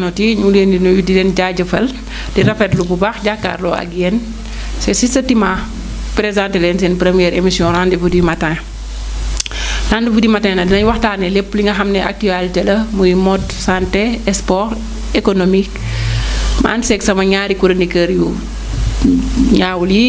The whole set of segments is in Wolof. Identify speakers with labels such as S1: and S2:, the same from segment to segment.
S1: internet yi ñu ngi leen di nuyu di leen jaajëfal di rafetlu bu baax jàkkaarloo ak yéen c'est Sister Tima présenté leen seen première émission rendez-vous du matin. rendez-vous du matin nag dinañ waxtaanee lépp li nga xam ne actualité la muy mode santé sport économique ma ànd seeg sama ñaari chroniqueur yu ñaawul yi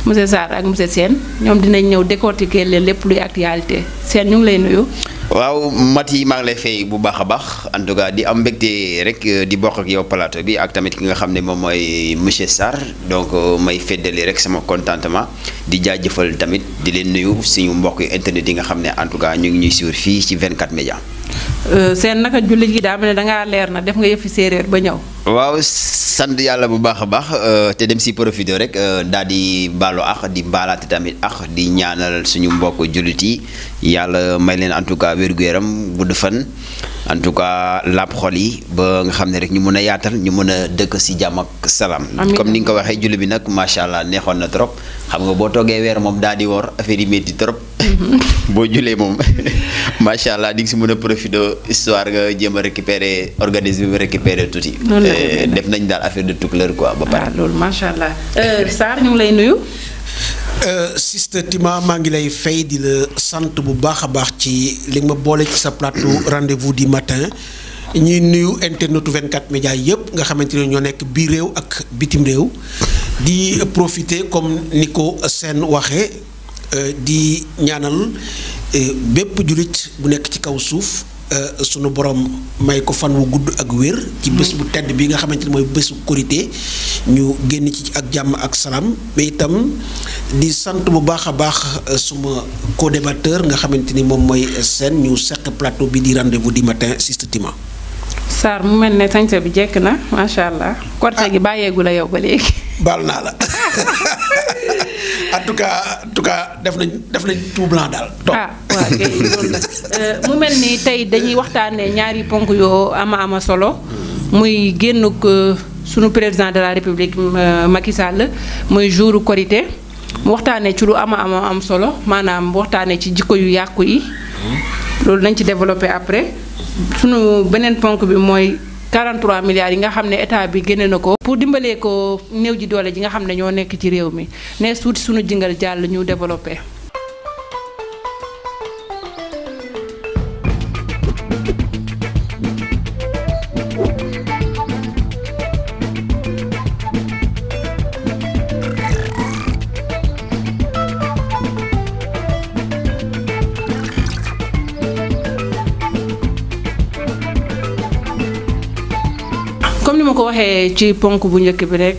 S1: monsieur Sarr ak monsieur Sène ñoom dinañ ñëw décortiquer leen lépp luy actualité Sène ñu ngi lay nuyu.
S2: waaw Mati maa ngi lay fay bu baax a baax en tout cas di am mbégte rek di bokk ak yow plateau bi ak tamit ki nga xam ne moom mooy monsieur Sarr donc may feddali rek sama contentement di jaajëfal tamit di leen nuyu suñu mbokk internet yi nga xam ne en tout cas ñu ngi ñuy suivre fii ci 24 médias.
S1: Seen naka jullit gi daa mel ne dangaa leer na def nga yëfi séeréer ba ñëw.
S2: waaw sant yàlla bu baax a baax te dem si profité rek daal di baalu ak di baalaate tamit ak di ñaanal suñu mbokk jullit yi yàlla may leen en tout cas wér-gu-yaram gudd fan en tout cas laab xol yi ba nga xam ne rek ñu mën a yaatal ñu mën a dëkk si jàmm ak salaam. comme ni nga ko waxee julli bi nag macha allah neexoon na trop xam nga boo toogee weer moom daal di woor affaire yi métti trop. boo julee moom macha allah di nga si mën a profité histoire nga jéem a récupérer organisme bi récupérer tuuti. def nañ daal affaire de tout l'heure quoi ba pare.
S1: loolu macha allah Sarr ñu ngi lay nuyu.
S3: Sister Tima maa ngi lay fay di la sant bu baax a baax ci li nga ma boole ci sa plateau rendez-vous du matin ñuy nuyu internetu 24 médias yëpp nga xamante ne ñoo nekk biir réew ak bitim réew di profiter comme ni ko seen waxee di ñaanal bépp jullit bu nekk ci kaw suuf. Sunu borom may ko fan wu gudd ak wér ci bés bu tedd bi nga xamante ni mooy bésu korité ñu génn ci ak jàmm ak salaam mais itam di sant bu baax a baax suma co-débatteur nga xamante ni moom mooy seen ñu seq plateau bi di rendez-vous du matin Sister Tima.
S1: Sarr mu mel ne sañse bi jekk na macha allah. korte gi bàyyeegu la yow ba léegi.
S3: baal naa la en tout cas def nañ tout blanc daal.
S1: waaw kay loolu la mu mel ni tey dañuy waxtaanee ñaari ponk yoo ama solo muy génnuk sunu président de la république Macky Sall muy jouru korité mu waxtaanee ci lu am solo maanaam waxtaanee ci jikko yu yàqu yi loolu nañ ci développé après sunu beneen ponk bi mooy 43 milliards yi nga xam ne état bi génne na ko pour dimbalee ko néew ji doole ji nga xam ne ñoo nekk ci réew mi ne suuti sunu jingal jàll ñu développé. comme ni ma ko waxee ci ponk bu njëkk bi rek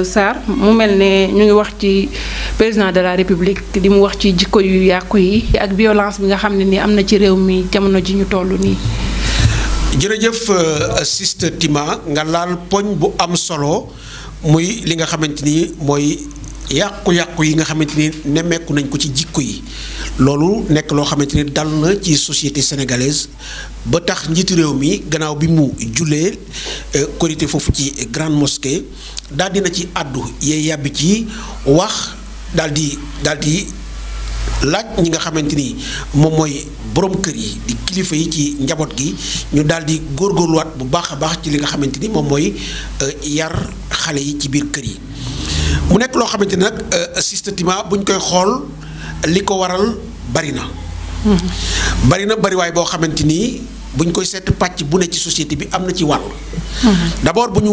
S1: Sarr mu mel ne ñu ngi wax ci président de la république di mu wax ci jikko yu yàqu yi ak violence bi nga xam ne ni am na ci réew mi jamono ji ñu toll nii.
S3: jërëjëf Sister Tima nga laal poñ bu am solo muy li nga xamante ni mooy yàqu-yàqu yi nga xamante ni nemmeeku nañ ko ci jikko yi loolu nekk loo xamante ni dal na ci société sénégalaise ba tax njiitu réew mi gannaaw bi mu jullee korité foofu ci grande mosquée daal dina ci àddu yee yàbbi ci wax daal di laaj ñi nga xamante ni moom mooy borom kër yi di kilifa yi ci njaboot gi ñu daal di góorgóorluwaat bu baax a baax ci li nga xamante ni moom mooy yar xale yi ci biir kër yi mu nekk loo xamante ni nag Sister Tima bu ñu koy xool li ko waral bari na. bari na bariwaay boo xamante ni bu ñu koy seet pàcc bu ne ci société bi am na ci wàll. d'abord bu ñu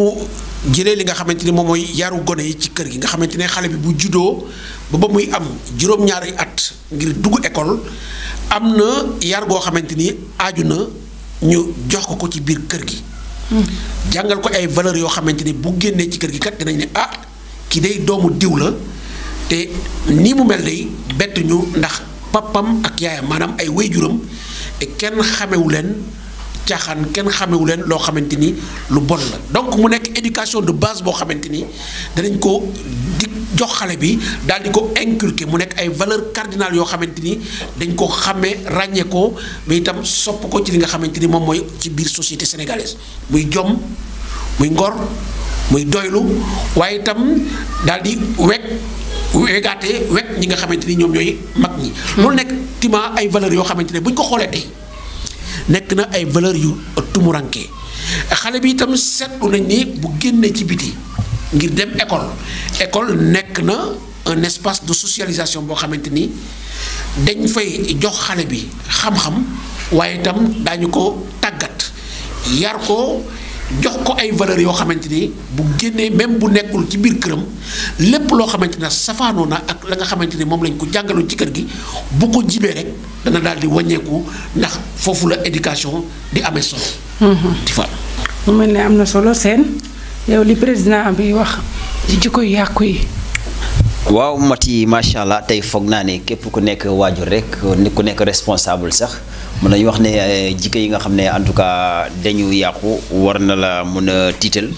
S3: jëlee li nga xamante ni moom mooy yaru gone yi ci kër gi nga xamante ne xale bi bu juddoo ba muy am juróom-ñaari at ngir dugg école am na yar goo xamante ni aaju na ñu jox ko ci biir kër gi. jàngal ko ay valeurs yoo xamante ni bu génnee ci kër gi kat dinañ ne ki day doomu diw la te nii mu mel day bett ñu ndax papam ak yaayam maanaam ay waajuram kenn xamewu leen caaxaan kenn xamewu leen loo xamante ni lu bon la donc mu nekk éducation de base boo xamante ni danañ ko di jox xale bi daal di ko inculquer mu nekk ay valeurs cardinales yoo xamante ni dañ ko xàmmee ràññee ko mais itam sopp ko ci li nga xamante ni moom mooy ci biir société sénégalaise muy jom muy ngor muy doylu waaye itam daal di wegaate wekk ñi nga xamante ni ñoom ñooy mag ñi. loolu nekk Tima ay valeurs yoo xamante ne bu ñu ko xoolee tey nekk na ay valeurs yu tumuranke xale bi itam seetlu nañ ni bu génnee ci biti ngir dem école nekk na un espace de socialisation boo xamante ni dañ fay jox xale bi xam-xam waaye itam daañu ko tàggat yar ko jox ko ay valeurs yoo xamante ni bu génnee même bu nekkul ci biir këram lépp loo xamante ne safaanoo na ak la nga xamante ni moom lañ ko jàngaloon ci kër gi bu ko jibee rek dana daal di wàññeeku ndax foofu la éducation di amee solo. di fa
S1: mu mel ne am na solo seen yow li président bi wax ci jikko yu yàqu yi.
S2: waaw Mati macha allah tey foog naa ne képp ku nekk waajur rek ku nekk responsable sax mën nañu wax ne jikko yi nga xam ne en tout cas dañu yàqu war na la mën a tiital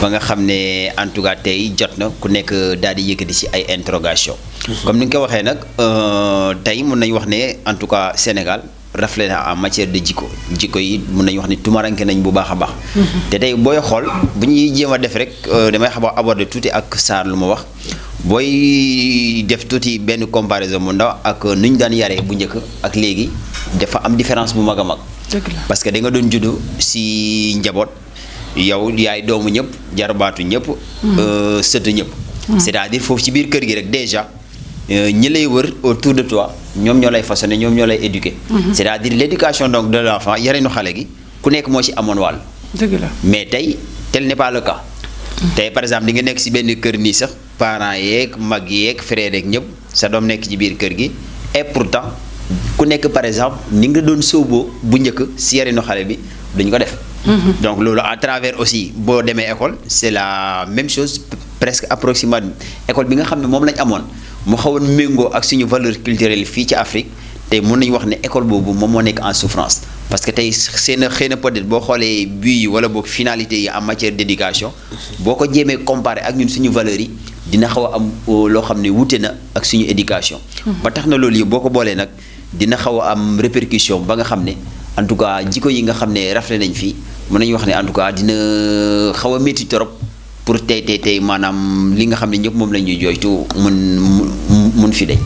S2: ba nga xam ne en tout cas tey jot na ku nekk daal di yëkkati ci ay interrogation comme ni nga ko waxee nag tey mën nañu wax ne en tout cas Sénégal raflé na en matière de jikko yi mën nañu wax ni tumaranke nañ bu baax a baax. te tey booy xool bu ñuy jéem a def rek damay xam a aborder tuuti ak Sarr lu ma wax booy def tuuti benn comparaison mu ndaw ak nu ñu daan yaree bu njëkk ak léegi dafa am différence bu mag a mag. parce que da nga doon juddu si njaboot yow yaay doomu ñëpp jarbaatu ñëpp. sëtu ñëpp. c'est-à-dire foofu ci biir kër gi rek déjà. ñi lay wër autour de toi ñoom ñoo lay façonné ñoom ñoo lay éduquer. c'est-à-dire l'éducation donc de l'enfant yarinu xale gi ku nekk moo ci amoon wàll.
S1: dëgg la
S2: mais tey tel n'est pas le cas. tey par exemple di nga nekk ci benn kër nii sax parents yeeg mag yeeg frère yeeg ñëpp sa doom nekk ci biir kër gi et pourtant ku nekk par exemple ni nga doon sóoboo bu njëkk ci yarinu xale bi duñ ko def. donc loolu à travers aussi boo demee école c'est la même chose presque approximativement école bi nga xam ne moom lañ amoon. mu xawoon méngoo ak suñu valeur culturelle fii ci Afrique tey mën nañu wax ne école boobu moom moo nekk en souffrance parce que tey xëy na peut-être boo xoolee but yi wala boog finalité yi en matière d'éducation boo ko jéemee comparé ak ñun suñu valeurs yi dina xaw a am loo xam ne wute na ak suñu éducation. ba tax na loolu yi boo ko boolee nag dina xaw a am répercussion ba nga xam ne en tout cas jikko yi nga xam ne rafle nañ fii mën nañu wax ne en tout cas dina xaw a métti trop. pour tey maanaam li nga xam ne ñëpp moom la ñuy jooytu mun fi deñ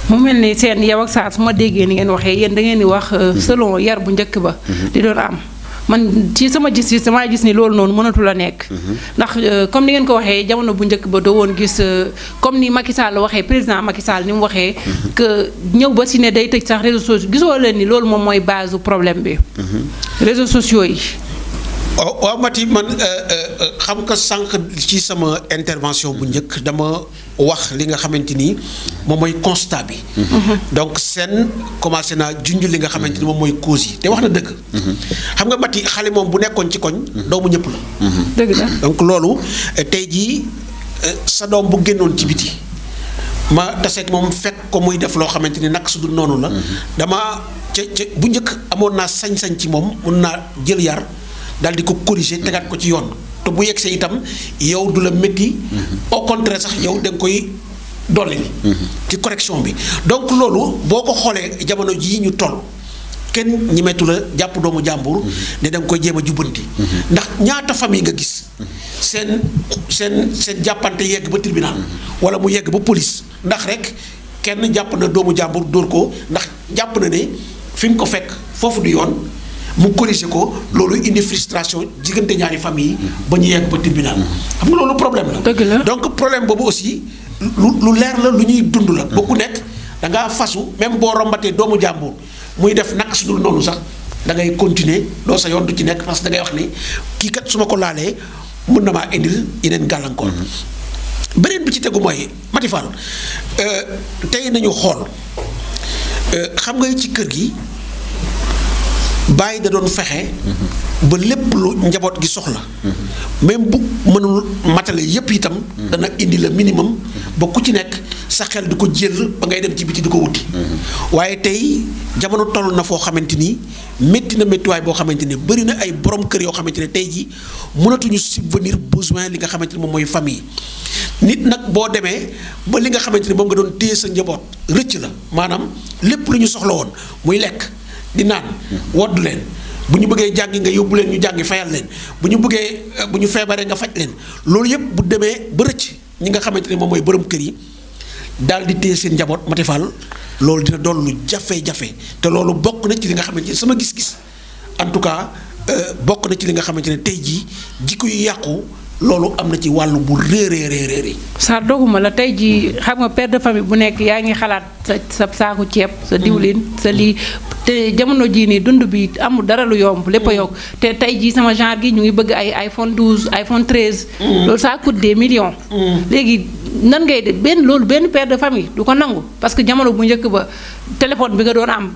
S1: mu mel ni seen yow ak Sarr su ma déggee ni ngeen waxee yéen da ngeen di wax selon yar bu njëkk ba di doon am man ci sama gis damaa gis ni loolu noonu mënatul a nekk ndax comme ni ngeen ko waxee jamono bu njëkk ba doo woon gis comme ni Macky Sall waxee président Macky Sall ni mu waxee que ñëw ba si ne day tëj sax réseaux sociaux gisoo leen ni loolu moom mooy base du problème bi réseaux sociaux yi.
S3: waaw Mati man xam nga sànq ci sama intervention bu njëkk dama wax li nga xamante ni moom mooy constat bi. donc seen commencé naa junj li nga xamante ni moom mooy cause yi te wax na dëgg. xam nga Mati xale moom bu nekkoon ci koñ. doomu ñëpp la.
S1: dëgg la
S3: donc loolu tey jii sa doom bu génnoon ci biti ma taseeg moom fekk ko muy def loo xamante ni nag su dul noonu la. dama ca bu njëkk amoon naa sañ-sañ ci moom mun naa jël yar. daal di ko corriger tegaat ko ci yoon te bu yegsee itam yow du la métti au contraire sax yow da nga koy dolli ci correction bi donc loolu boo ko xoolee jamono jii ñu toll kenn ñi mettu la jàpp doomu jàmbur ne da nga koy jéem a jubbanti ndax ñaata famille nga gis seen jàppante yegg ba tribunal wala mu yegg ba police ndax rek kenn jàpp na doomu jàmbur dóor ko ndax jàpp na ne fi mu ko fekk foofu du yoon mu corriger ko loolu indi frustration diggante ñaari famille yi ba ñu yegg ba tribunal xam nga loolu problème la donc problème boobu aussi lu leer la lu ñuy dund la ba ku nekk da ngaa fasu même boo rombatee doomu jàmbur muy def naka su dul noonu sax da ngay continuer doo sa yoon du ci nekk parce que da ngay wax ni kii kat su ma ko laalee mën na maa indil yeneen gàllankoor beneen bi ci tegu mooy Mati Fall tey nañu xool xam nga ci kër gi bàyyi da doon fexe ba lépp lu njaboot gi soxla même bu mënul matale yépp itam dana indi le minimum ba ku ci nekk sa xel di ko jël ba ngay dem ci biti di ko wuti waaye tey jamono toll na foo xamante ni métti na méttiwaay boo xamante ni bëri na ay borom kër yoo xamante ne tey ji mënatuñu subvenir besoin li nga xamante ni moom mooy famille nit nag boo demee ba li nga xamante ni moom nga doon téye sa njaboot rëcc la maanaam lépp lu ñu soxla woon muy lekk di naan woddu leen bu ñu bëggee jàngi nga yóbbu leen ñu jàngi fayal leen bu ñu bëggee bu ñu feebaree nga faj leen loolu yëpp bu demee ba rëcc ñi nga xamante ne moom mooy borom kër yi daal di téye seen njaboot Mati Fall loolu dina doon lu jafe-jafe te loolu bokk na ci li nga xamante ni sama gis-gis en tout cas bokk na ci li nga xamante ne tey jii jikko yu yàqu loolu am na ci wàllu bu réeréeréeréer.
S1: saa doguma la tey jii xam nga père de famille bu nekk yaa ngi xalaat sa saaku ceeb sa diwlin sa lii te jamono jii nii dund bi amul dara lu yomb lépp a yokk te tey jii sama genre gi ñu ngi bëgg ay iPhone 12 iPhone 13. loolu ça coûte des millions. léegi nan ngay de benn père de famille du ko nangu parce que jamono bu njëkk ba téléphone bi nga doon am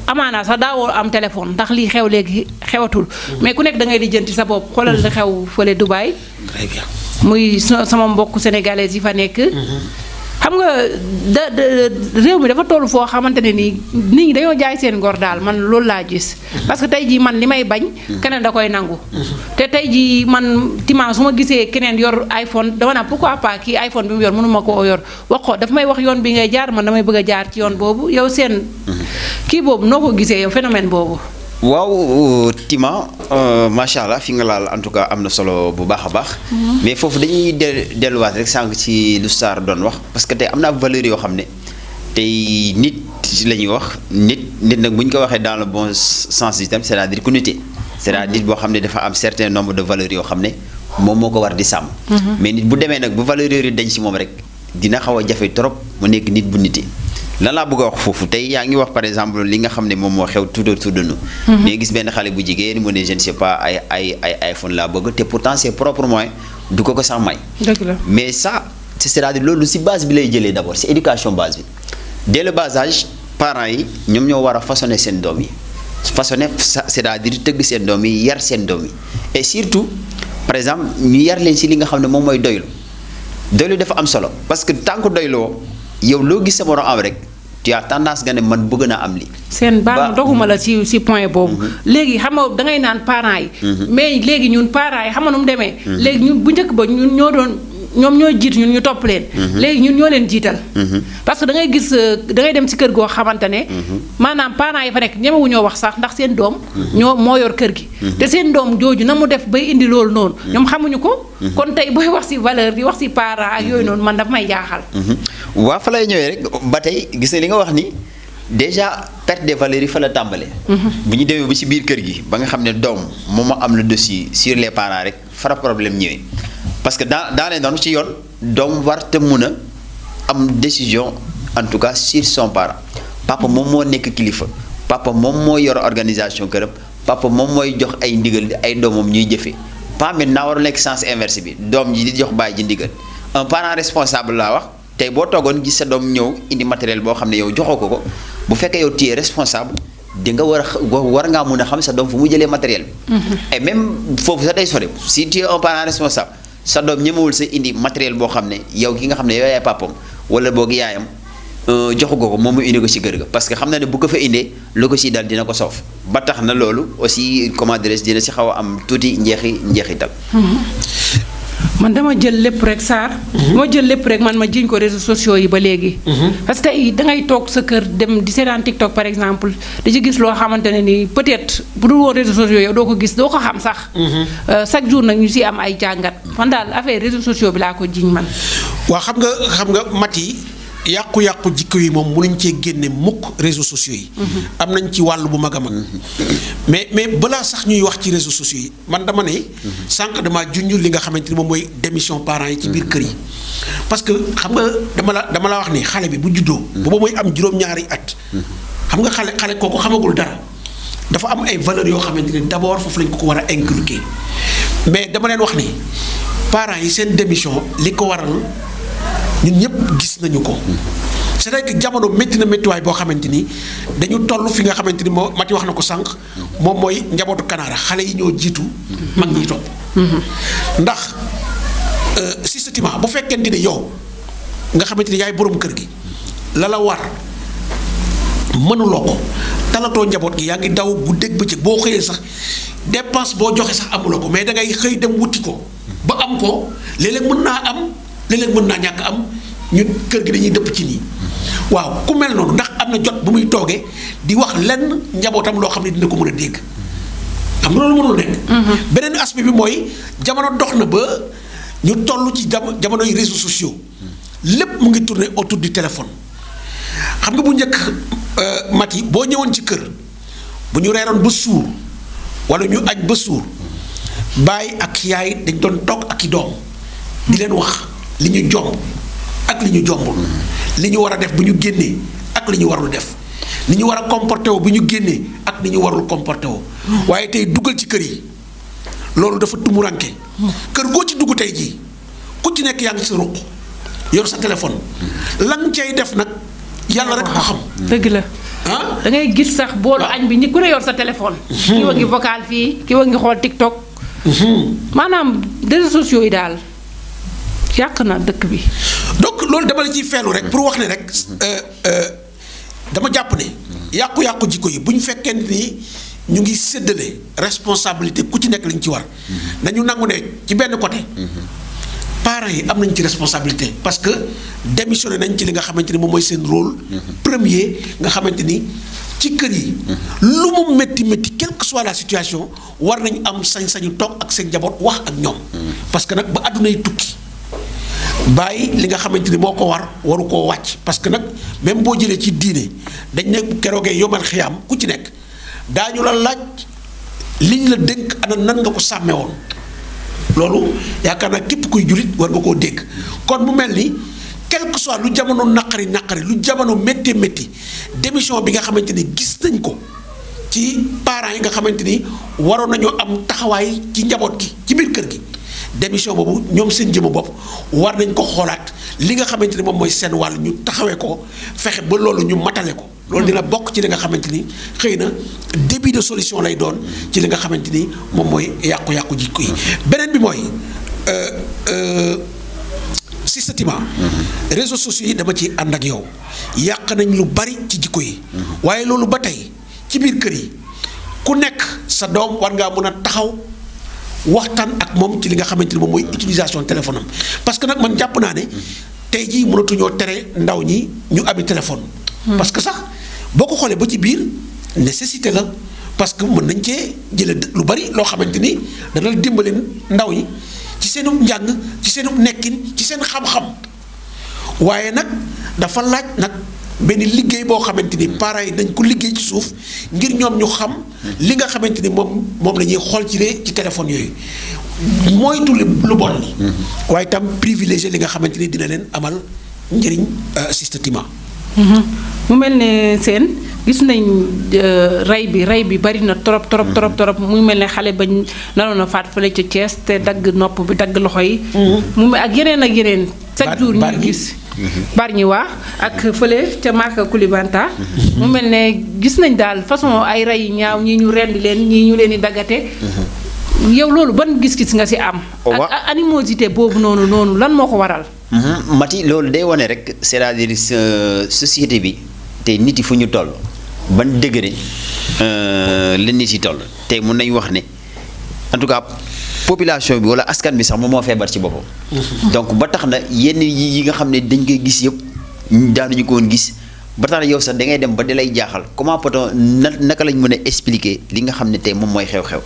S1: amaanaa sax daawoo am téléphone ndax lii xew léegi xewatul. mais ku nekk da ngay lijjanti sa bopp xoolal li xew fële Dubaï.
S3: très bien
S1: muy sama mbokk sénégalais yi fa nekk. xam nga réew mi dafa toll foo xamante ne nii nit ñi dañoo jaay seen ngor daal man loolu laa gis. parce que tey jii man li may bañ. keneen da koy nangu. te tey jii man Tima su ma gisee keneen yor iPhone dama naan pourquoi pas kii iPhone bi mu yor mënuma koo yor wax ko dafa may wax yoon bi ngay jaar man damay bëgg a jaar ci yoon boobu yow seen. kii boobu noo ko gisee yow phénomène boobu.
S2: waaw Tima macha allah fi nga laal en tout cas am na solo bu baax a baax. mais foofu dañuy delluwaat rek sànq ci lu Sarr doon wax parce que tey am na valeur yoo xam ne tey nit la ñuy wax nit nag bu ñu ko waxee dans le bon sens du terme c'est-à-dire ku nite. c'est-à-dire boo xam ne dafa am certain nombre de valeurs yoo xam ne moom moo ko war di sàmm. mais nit bu demee nag bu valeurs yooyu dañ si moom rek dina xaw a jafe trop mu nekk nit bu nite. lan laa bëgg a wax foofu tey yaa ngi wax par exemple li nga xam ne moom moo xew tout autour de nous. mais gis benn xale bu jigéen mu ne je ne sais pas ay iPhone laa bëgg te pourtant ses propres moyens du ko sax may.
S1: dëgg la
S2: mais ça c'est-à-dire loolu si base bi lay jëlee d'abord c'est éducation base bi dès le bas âge parents yi ñoom ñoo war a façonner seen doom yi façonner c'est-à-dire tëgg seen doom yi yar seen doom yi et surtout par exemple ñu yar leen si li nga xam ne moom mooy doylu dafa am solo parce que tant que doyloo yow loo gis sa morom am rek. tu as tendance nga ne man bëgg naa am li
S1: seen baal doguma la ci point boobu. léegi xam nga dangay naan parents yi. mais léegi ñun parents yi xam nga nu mu demee. léegi ñun bu njëkk ba ñun ñoo doon ñoom ñoo jiitu ñun ñu topp leen. léegi ñun ñoo leen jiital. parce que da ngay gis da ngay dem ci kër goo xamante ne. maanaam parents yi fa nekk ñemewu ñoo wax sax ndax seen doom. moo yor kër gi. te seen doom jooju na mu def bay indi loolu noonu. ñoom xamuñu ko. kon tey booy wax ci valeur di wax ci parents ak yooyu noonu man daf may jaaxal.
S2: waa fa lay ñëwee rek ba tey gis na li nga wax ni déjà perte des valeurs yi fa la tàmbalee. bu ñu demee ba ci biir kër gi ba nga xam ne doom moom moo am le dessus sur les parents rek fara problème ñëwee parce que dans les normes ci yoon doom war te mun a am décision en tout cas sur son parent papa moom moo nekk kilifa papa moom moo yor organisation këram papa moom mooy jox ay ndigal ay doomam ñuy jëfee pas maintenant war a nekk sens inverse bi doom ji di jox baay ji ndigal un parent responsable laa wax. tey boo toogoon gis sa doom ñëw indi matériel boo xam ne yow joxoo ko bu fekkee yow tu es responsable di nga war ngaa mun a xam sa doom fu mu jëlee matériel bi. et même foofu sax day sori si tu es un parent responsable sa doom ñemewul sa indi matériel boo xam ne yow ki nga xam ne yow yaay papam wala boog yaayam joxu ko moom mu indi ko ci kër ga parce que xam na ne bu ko fa indee lu ko ci dal dina ko soof ba tax na loolu aussi comment dirais-je dina ci xaw a am tuuti njeexital.
S1: man dama jël lépp rek Sarr. moo jël lépp rek man ma jiñ ko réseaux sociaux yi ba léegi. parce que tey dangay toog sa kër dem di seetaan TikTok par exemple di ci gis loo xamante ne ni peut-être bu dul woon réseaux sociaux yow doo ko gis doo ko xam sax. chaque jour nag ñu ci am ay jàngat man daal affaire réseaux sociaux bi laa ko jiñ man.
S3: waaw xam nga Mati yàqu-yàqu jikko yi moom mënuñ cee génne mukk réseaux sociaux yi. am nañ ci wàll bu mag a mag. mais balaa sax ñuy wax ci réseaux sociaux yi man dama ne. sànq damaa junj li nga xamante ni moom mooy démission parents yi ci biir kër yi. parce que xam nga dama la wax ni xale bi bu juddoo. booba mooy am juróom-ñaari at. xam nga xale kooku xamagul dara dafa am ay valeurs yoo xamante ni d'abord foofu lañ ko war a inculquer mais dama leen wax ni parents yi seen démission li ko waral. ñun ñëpp gis nañu ko c'est-à-dire que jamono métti na méttiwaay boo xamante ni dañu toll fi nga xamante ni moo Mati wax na ko sànq moom mooy njabootu kanaara xale yi ñoo jiitu mag ñi topp ndax systématiquement bu fekkente ne yow nga xamante ni yaay borom kër gi la war mënuloo ko talatoo njaboot gi yaa ngi daw guddeeg bëccëg boo xëyee sax dépense boo joxe sax amuloo ko mais da ngay xëy dem wuti ko ba am ko léeg-léeg mën naa am léeg-léeg mën naa ñàkk am ñun kër gi dañuy dëpp ci nii waaw ku mel noonu ndax am na jot bu muy toogee di wax lenn njabootam loo xam ne dina ko mën a dégg xam nga loolu mënul nekk. beneen aspect bi mooy jamono dox na ba ñu toll ci jamono yi réseaux sociaux lépp mu ngi tourner autour du téléphone xam nga bu njëkk Mati boo ñëwoon ci kër bu ñu reeroon ba suur wala ñu añ ba suur baay ak yaay dañ doon toog ak i doom di leen wax li ñu jomb ak li ñu jombul li ñu war a def bu ñu génnee ak li ñu warul def ni ñu war a comporté wu bu ñu génnee ak ni ñu warul comporté wu waaye tey duggal ci kër yi loolu dafa tumuranke kër goo ci dugg tey jii ku ci nekk yaa ngi sa ruq yor sa téléphone lan cay def nag yàlla rek ko xam.
S1: dëgg la.
S3: ah
S1: da ngay gis sax boolu añ bi ñi ku ne yor sa téléphone. ki wa ngi vocal fii ki wa ngi xool TikTok. maanaam réseaux sociaux yi daal yàq na dëkk bi.
S3: donc loolu dama la ciy feelu rek pour wax ne rek dama jàpp ne yàqu-yàqu jikko yi bu ñu fekkee ni ñu ngi séddale responsabilité ku ci nekk li ñu ci war. nañu nangu ne ci benn côté. parents yi am nañ ci responsabilité parce que démissionné nañ ci li nga xamante ni moom mooy seen rôle. premier nga xamante ni ci kër yi. lu mu métti métti quelle que soit la situation war nañ am sañ-sañu toog ak seen njaboot wax ak ñoom. parce que nag ba àdduna yi tukki bàyyi li nga xamante ni moo ko war waru koo wàcc parce que nag même boo jëlee ci diine dañ ne keroogee yomal xiyaam ku ci nekk daañu la laaj liñ la dénk ana nan nga ko sàmmee woon. loolu yaakaar naa képp kuy jullit war nga koo dégg kon mu mel ni quel que soit lu jamono naqari lu jamono métti métti démission bi nga xamante ni gis nañ ko ci parents yi nga xamante ni waroon nañoo am taxawaay ci njaboot gi ci biir kër gi démission boobu ñoom seen jëma bopp war nañ ko xoolaat li nga xamante ni moom mooy seen wàll ñu taxawee ko fexe ba loolu ñu matale ko. loolu dina bokk ci li nga xamante ni xëy na début de solution lay doon ci li nga xamante ni moom mooy yàqu-yàqu jikko yi beneen bi mooy systématiquement réseaux sociaux yi dama ci ànd ak yow yàq nañ lu bari ci jikko yi waaye loolu ba tey ci biir kër yi ku nekk sa doom war ngaa mën a taxaw waxtaan ak moom ci li nga xamante ni moom mooy utilisation téléphone am parce que nag man jàpp naa ne tey jii mënatuñoo tere ndaw ñi ñu ami téléphone parce que sax boo ko xoolee ba ci biir nécessité la parce que mën nañ cee jële lu bari loo xamante ni dana la dimbali ndaw ñi ci seenu njàng ci seenu nekkin ci seen xam-xam waaye nag dafa laaj nag benn liggéey boo xamante ni parents yi dañ ko liggéey ci suuf ngir ñoom ñu xam li nga xamante ni moom la ñuy xool ci téléphone yooyu moytu lu bon li waaye itam privilégié li nga xamante ni dina leen amal njëriñ systématiquement.
S1: mu mel ne seen gis nañ rey bi bari na trop mu mel ne xale bañ naroon a faat fële ca Thiès te dagg nopp bi dagg loxo yi. mu mel ak yeneen chaque jour ñu gis. Bargny waa ak fële ca Maka Koulibanta. mu mel ne gis nañ daal façon ay rey ñaaw ñii ñu rendi leen ñii ñu leen di daggate. yow loolu ban gis-gis nga ci am. ak animosité boobu noonu lan moo ko waral.
S2: Mati loolu day wane rek c'est-à-dire société bi te nit yi fu ñu toll ban degré la nit yi toll te mun nañu wax ne en tout cas population bi wala askan bi sax moom moo feebar ci boppam. donc ba tax na yenn yi nga xam ne dañ koy gis yëpp daanuñu ko woon gis ba tax na yow sax da ngay dem ba di lay jaaxal comment peut-on naka lañ mën a expliquer li nga xam ne tey moom mooy xew-xew.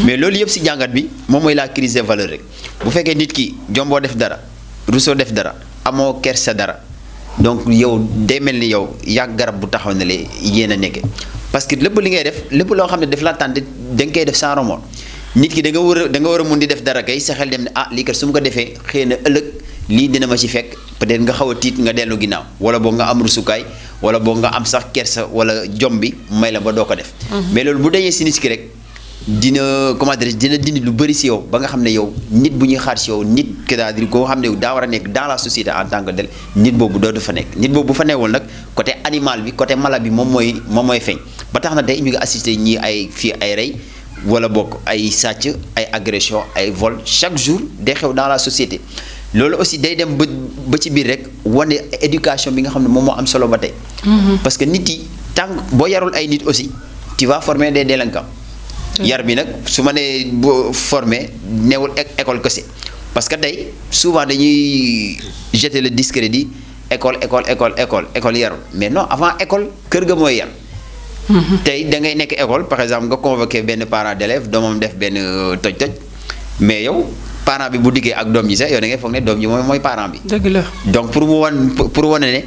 S2: mais loolu yëpp si jàngat bi moom mooy la crise des valeurs rek bu fekkee nit ki jomboo def dara. Rousseau def dara amoo kersa dara donc yow day mel ni yow yàgg garab bu taxaw ne la yéen a nekke parce que lépp li ngay def lépp loo xam ne daf la tànn da nga koy def sans remords nit ki da nga war a mun di def dara kay sa xel dem ne lii kat su ma ko defee xëy na ëllëg lii dina ma ci fekk peut-être nga xaw a tiit nga dellu ginnaaw wala boo nga am rusukaay wala boo nga am sax kersa wala jom bi may la ba doo ko def. mais loolu bu dajee si nit ki rek. dina comment dire dina dindi lu bëri si yow ba nga xam ne yow nit bu ñuy xaar si yow nit c'est-à-dire koo xam ne daa war a nekk dans la société en tant que tel nit boobu dootu fa nekk nit boobu bu fa newul nag côté animal bi côté mala bi moom mooy feeñ ba tax na tey ñu ngi assister ñii ay fii ay rey wala bokk ay sàcc ay agression ay vol chaque jour day xew dans la société loolu aussi day dem ba ci biir rek wane éducation bi nga xam ne moom moo am solo ba tey parce que nit yi tant boo yarul ay nit aussi tu vas former des délinquants yar bi nag su ma nee boo formé newul école kese parce que tey souvent dañuy jeter le discrédit école yarul mais non avant école kër ga mooy yar. tey da ngay nekk école par exemple nga convoqué benn parent d'élève doomam def benn toj-toj mais yow parent bi bu diggee ak doom ji sax yow da ngay foog ne doom ji mooy parent bi. dëgg la donc pour wane ne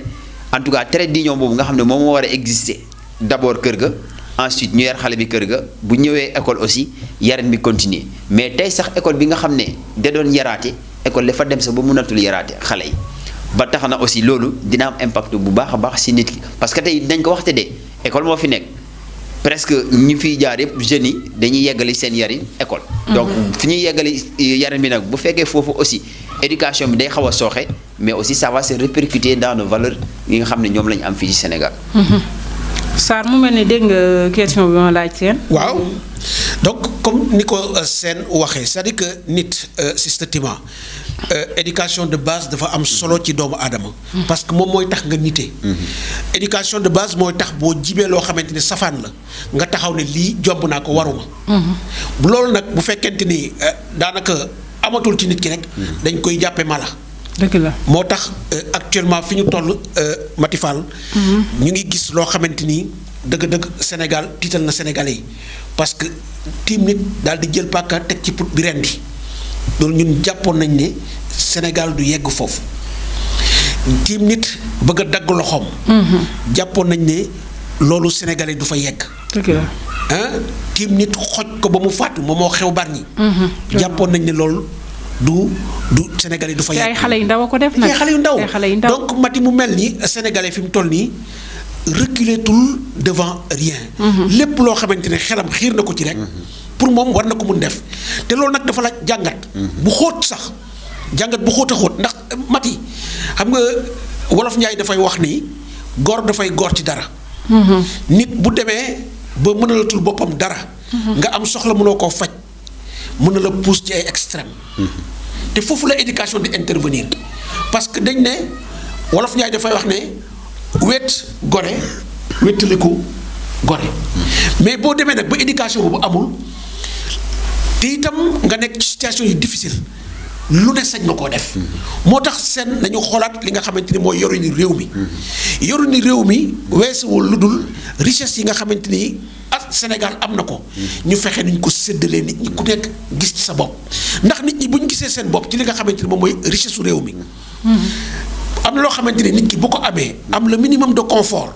S2: en tout cas trait d'union boobu nga xam ne moom moo war a exister d'abord kër ga ensuite ñu yar xale bi kër ga bu ñëwee école aussi yarin bi continuer mais tey sax école bi nga xam ne da doon yaraate école dafa dem sax ba mënatul yaraate xale yi ba tax na aussi loolu dina am impact bu baax a baax si nit ki parce que tey dañ ko waxte de école moo fi nekk presque ñu fiy jaar yëpp jeunes yi dañuy yeggali seen yarin école. donc fi ñuy yeggali yarin bi nag bu fekkee foofu aussi éducation bi day xaw a sooxe mais aussi ça va se répercuter dans nos valeurs yi nga xam ne ñoom la ñu am fii ci Sénégal.
S1: Sarr mu mel ni dégg nga question bi ma laaj seen.
S3: waaw donc comme ni ko seen waxee c'est-à-dire que nit systématiquement éducation de base dafa am solo ci doomu aadama. parce que moom mooy tax nga nite. éducation de base mooy tax boo jibee loo xamante ni safaan la nga taxaw ne lii jomb naa ko waruma. bu loolu nag bu fekkente ni daanaka amatul ci nit ki rek. dañ koy jàppe mala.
S1: dëgg la
S3: moo tax actuellement fi ñu toll Matifal. ñu ngi gis loo xamante ni dëgg-dëgg Sénégal tiital na Sénégalais yi parce que tiim nit daal di jël paaka teg ci put bi rendi loolu ñun jàppoon nañ ne Sénégal du yegg foofu tiim nit bëgg a dagg loxoom. jàppoon nañ ne loolu Sénégalais du fa yegg.
S1: dëgg la
S3: tiim nit xoj ko ba mu fàttu moom moo xew Bargny. jàppoon nañ ne loolu. du Sénégalais du fa yàgg.
S1: ay xale yu ndaw a ko def nag
S3: ay xale yu ndaw
S1: ay xale yu ndaw
S3: donc Mati mu mel ni Sénégalais fi mu toll nii reculetul devant rien. lépp loo xamante ne xelam xiir na ko ci rek. pour moom war na ko mun def te loolu nag dafa laaj jàngat. bu xóot sax jàngat bu xóot a xóot ndax Mati xam nga wolof Njaay dafay wax ni góor dafay góor ci dara. nit bu demee ba mënalatul boppam dara. nga am soxla mënoo koo faj. mën na la pousse ci ay extrême te foofu la éducation di intervenir parce que dañ ne wolof Njaay dafay wax ne wet gore wettaliku gore mais boo demee nag ba éducation boobu amul te itam nga nekk ci situation yu difficile lu ne sañ na koo def moo tax seen nañu xoolaat li nga xamante ni mooy yoru ni réew mi yoru ni réew mi weesuwul lu dul richesse yi nga xamante ni Sénégal am na ko ñu fexe nuñ ko séddalee nit ñi ku nekk gis ci sa bopp ndax nit ñi bu ñu gisee seen bopp ci li nga xamante ni moom mooy richesse su réew mi am na loo xamante ni nit ki bu ko amee am le minimum de confort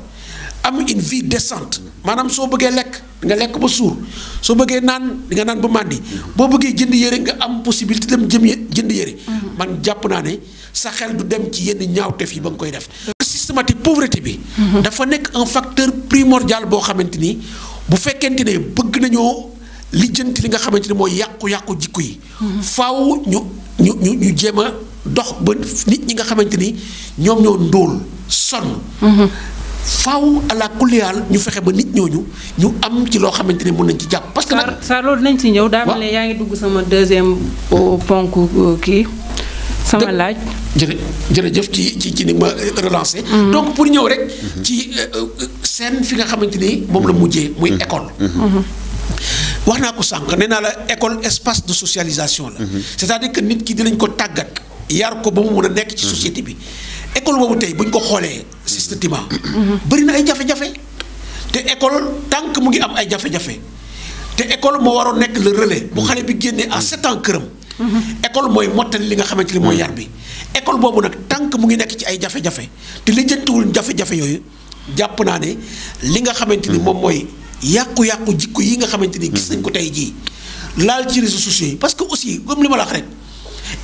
S3: am une vie décente maanaam soo bëggee lekk nga lekk ba suur soo bëggee naan di nga naan ba màndi boo bëggee jënd yére nga am possibilité dem jënd yére man jàpp naa ne sa xel du dem ci yenn ñaawteef yi ba nga koy def systématique pauvreté bi dafa nekk un facteur primordial boo xamante ni bu fekkente ne bëgg nañoo lijjanti li nga xamante ne mooy yàqu-yàqu jikko yi faaw ñu jéem a dox ba nit ñi nga xamante ni ñoom ñoo ndóol sonn faaw ala kulliyaal ñu fexe ba nit ñooñu ñu am ci loo xamante ne mën nañ ci jàpp parce que nag
S1: saa loolu nañ ci ñëw daa mel ne yaa ngi dugg sama deuxième ponk kii sama laaj
S3: jërëjëf ci ni ma relancé donc pour ñëw rek ci seen fi nga xamante ni moom la mujjee muy école wax naa ko sànq nee naa la école espace de socialisation la c'est-à-dire que nit ki dinañ ko tàggat yar ko ba mu mun a nekk ci société bi école boobu tey bu ñu ko xoolee systématiquement bëri na ay jafe-jafe te école tant que mu ngi am ay jafe-jafe te école moo waroon nekk le relais bu xale bi génnee à 7 ans këram école mooy mottali li nga xamante ni mooy yar bi école boobu nag tant que mu ngi nekk ci ay jafe-jafe te lijjantiwul jafe-jafe yooyu jàpp naa ne li nga xamante ni moom mooy yàqu-yàqu jikko yi nga xamante ni gis nañ ko tey jii laal ci réseaux sociaux yi parce que aussi comme li ma la wax rek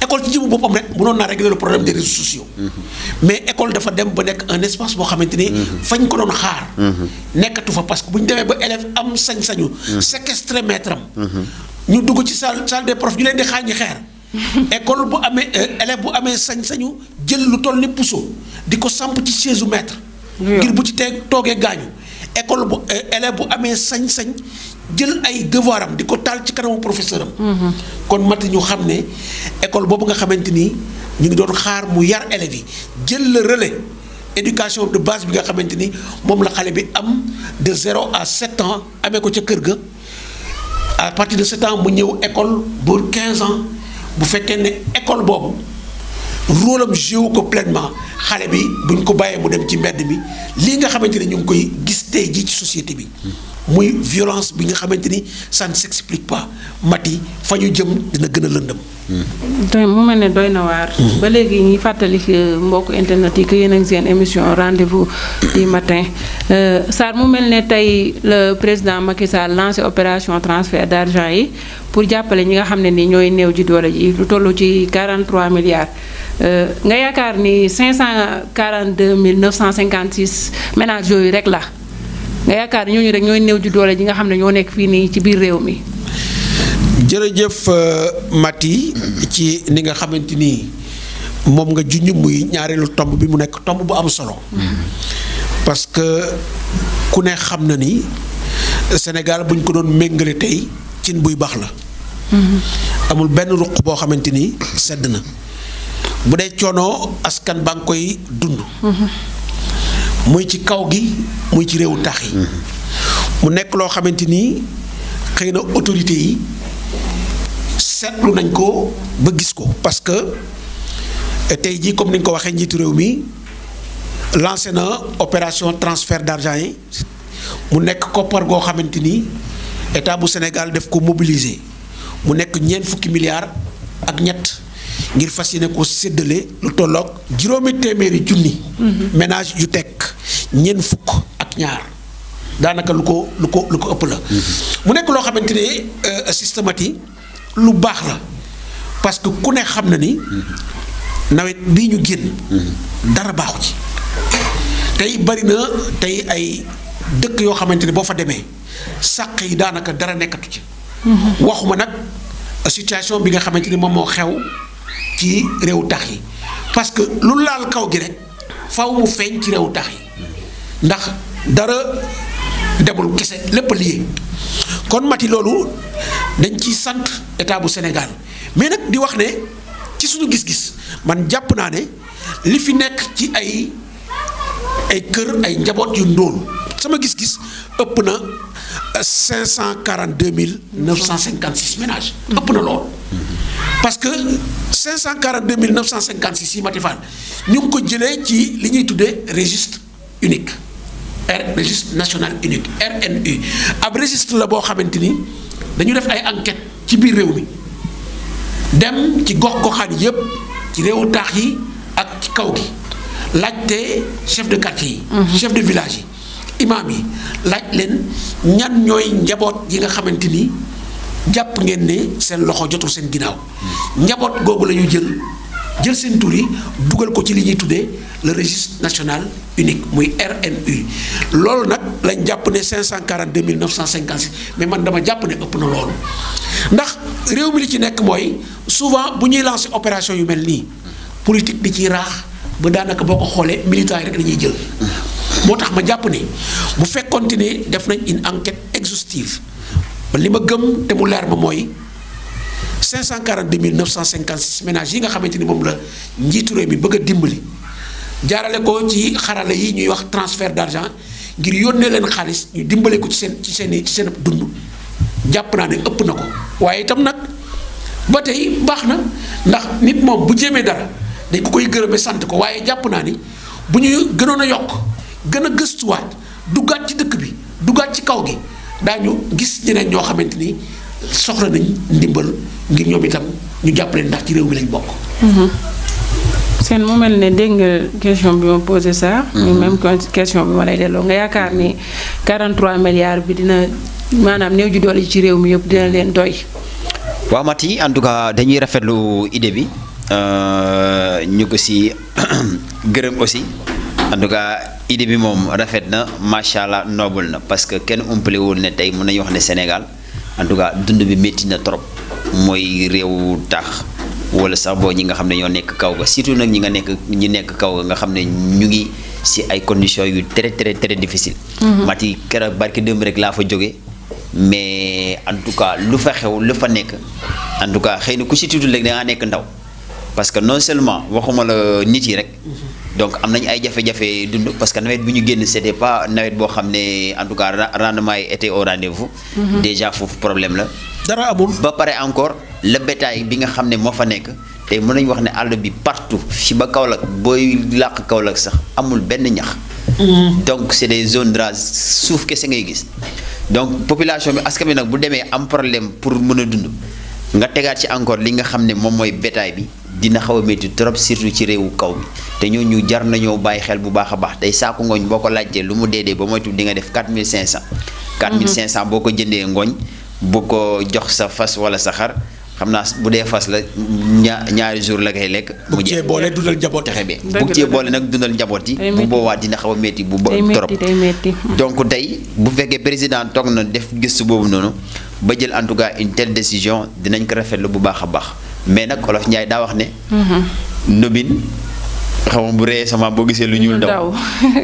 S3: école ci jëmu boppam rek mënoon naa régler le problème des réseaux sociaux mais école dafa dem ba nekk un espace boo xamante ni fañ ko doon xaar nekkatu fa parce que bu ñu demee ba élève am sañ-sañu séquestrer maître am ñu dugg ci salle des profs ñu leen di xaañi xeer école bu amee élève bu amee sañ-sañu jël lu toll ni puso di ko samp ci chaise u maître ngir bu ci toogee gaañu école bu élève bu amee sañ-sañ jël ay devoir am di ko taal ci kanamu professeur am kon mat ñu xam ne école boobu nga xamante ni ñu ngi doon xaar mu yar élèves yi jël le relais éducation de base bi nga xamante ni moom la xale bi am de 0 à 7 ans amee ko ca kër ga à partir de 7 ans mu ñëw école ba 15 ans bu fekkee ne école boobu rôle am joué ko pleinement xale bi buñ ko bàyyee mu dem ci mbedd mi lii nga xamante ni ñu ngi koy gis tey jii ci société bi muy violence bi nga xamante ni ça ne s'explique pas Mati fa ñu jëm dina gën a lëndëm.
S1: tey mu mel ne doy na waar. ba léegi ñuy fàttali mbokk internet yi que yéen a ngi seen émission rendez-vous du matin Sarr mu mel ne tey le président Macky Sall lancé opération transfert d'argent yi pour jàppale ñi nga xam ne ni ñooy néew ji doole ji lu toll ci 43 milliards. nga yaakaar ni 542 956 ménages yooyu rek la nga yaakaar ni ñooñu rek ñooy néew ji doole ji nga xam ne ñoo nekk fii nii ci biir réew mi.
S3: jërëjëf Mati ci ni nga xamante ni moom nga junj muy ñaareelu tomb bi mu nekk tomb bu am solo. parce que ku ne xam na ni Sénégal bu ñu ko doon méngale tey cin buy baax la. amul benn ruq boo xamante ni sedd na. bu dee coono askan baa ngi koy dund. muy ci kaw gi muy ci réewu tax yi. mu nekk loo xamante ni xëy na autorité yi seetlu nañ ko ba gis ko parce que tey jii comme ni nga ko waxee njiitu réew mi lancé na opération transfert d'argent yi mu nekk koppar goo xamante ni état bu Sénégal def ko mobiliser mu nekk ñeent fukki milliards ak ñett. ngir fas yéene ko séddale lu tolloog juróomi téeméeri junni. ménage yu teg ñeent fukk ak ñaar daanaka lu ko ëpp la. mu nekk loo xamante ne systématique lu baax la parce que ku ne xam na ni nawet bii ñu génn. dara baaxu ci tey bari na tey ay dëkk yoo xamante ne boo fa demee sàq yi daanaka dara nekkatu ci. waxuma nag situation bi nga xamante ni moom moo xew. ci réew tax yi parce que lu laal kaw gi rek faw mu feeñ ci réew tax yi ndax dara demul kese lépp lié kon Mati loolu dañ ciy sant état bu Sénégal mais nag di wax ne ci suñu gis-gis man jàpp naa ne li fi nekk ci ay kër ay njaboot yu ndóol sama gis-gis ëpp na 542 956 ménages ëpp na lool parce que 542 956 yi Mati Fall ñu ngi ko jëlee ci li ñuy tuddee registre unique registre national unique RNU ab registre la boo xamante ni dañu def ay enquête ci biir réew mi dem ci gox-goxaan yépp ci réewu taax yi ak ci kaw gi laajte chef de quartier yi chef de village yi imam yi laaj leen ñan ñooy njaboot yi nga xamante ni jàpp ngeen ne seen loxo jotul seen ginnaaw njaboot googu la ñu jël seen tur yi dugal ko ci li ñuy tuddee le registre national unique muy RNU loolu nag lañ jàpp ne 542 956 mais man dama jàpp ne ëpp na loolu ndax réew mi li ci nekk mooy souvent bu ñuy lancer opération yu mel nii politique di ciy raax ba daanaka boo ko xoolee militants yi rek dañuy jël moo tax ma jàpp ne bu fekkoonte ne def nañ une enquête exhaustive li ma gëm te mu leer ma mooy 542 956 ménages yi nga xamante ni moom la njiitu réew mi bëgg a dimbali jaarale ko ci xarala yi ñuy wax transfert d'argent ngir yónnee leen xaalis ñu dimbale ko ci seen dund jàpp naa ne ëpp na ko waaye itam nag ba tey baax na ndax nit moom bu jéemee dara dañ ko koy gërëme sant ko waaye jàpp naa ni bu ñu gënoon a yokk gën a gëstuwaat duggaat ci dëkk bi duggaat ci kaw gi daañu gis ñeneen ñoo xamante ni soxla nañ ndimbal ngir ñoom itam ñu jàppale ndax ci réew mi lañ bokk.
S1: seen mu mel ne dégg nga question bi ma posé ça. même question bi ma lay delloo nga yaakaar ni 43 milliards bi dina maanaam néew ju doole ci réew mi yëpp dina leen doy.
S2: waaw Mati en tout cas dañuy rafetlu idée bi ñu ko si gërëm aussi en tout cas idée bi moom rafet na macha allah noble na parce que kenn umpalewul ne tey mën nañu wax ne Sénégal en tout cas dund bi métti na trop mooy réew tax wala sax boo ñi nga xam ne ñoo nekk kaw ga surtout nag ñi nekk kaw ga nga xam ne ñu ngi si ay conditions yu très très très difficile. Mati keroog barki démb rek laa fa jóge mais en tout cas lu fa xew lu fa nekk en tout cas xëy na ku si tudd rek da ngaa nekk ndaw parce que non seulement waxuma la nit yi rek. donc am nañu ay jafe-jafe dund parce que nawet bi ñu génn c'était pas nawet boo xam ne en tout cas rendement yi était au rendez-vous. déjà foofu problème la.
S3: dara amul
S2: ba pare encore le bétail bi nga xam ne moo fa nekk tey mën nañu wax ne àll bi partout fi ba Kaolack booy làq Kaolack sax amul benn ñax. donc c'est des zones rases suuf kese ngay gis donc population bi askan bi nag bu demee am problème pour mën a dund nga tegaat ci encore li nga xam ne moom mooy bétail bi dina xaw a métti trop surtout ci réewu kaw bi te ñooñu jar nañoo bàyyi xel bu baax a baax tey saaku ngooñ boo ko laajtee lu mu dee ba moytu di nga def 4500. 4500 boo ko jëndee ngooñ bu ko jox sa fas wala sa xar xam naa bu dee fas la ñaari jour la koy lekk.
S3: mu cee boole dundal njaboot
S2: texe bi bu cee boole nag dundal njaboot yi. bu boobaa dina xaw a métti bu trop. donc tey bu fekkee président toog na def gëstu boobu noonu ba jël en tout cas une telle décision dinañ ko rafetlu bu baax a baax mais nag Olof Njaay daa wax ne. ndobin xaw ma bu ree sama boo gisee lu ñuul daw.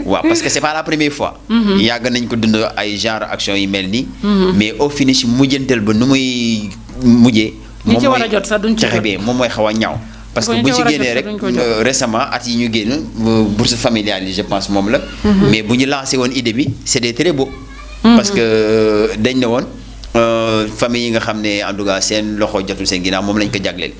S2: waaw parce que c'est pas la première fois. yàgg nañ ko dund ay genre action yu mel nii. mais au finish mujjantal ba nu muy mujjee.
S1: ñi ci war a jot sax duñ ci jot
S2: moom mooy xaw a ñaaw. parce que bu ci génnee rek récemment at yi ñu génn bourse familiale yi je pense moom la. mais bu ñu lancé woon idée bi c'était très beau. parce que dañ ne woon famille yi nga xam ne en tout cas seen loxo jotul seen ginnaaw moom lañ ko jagleel.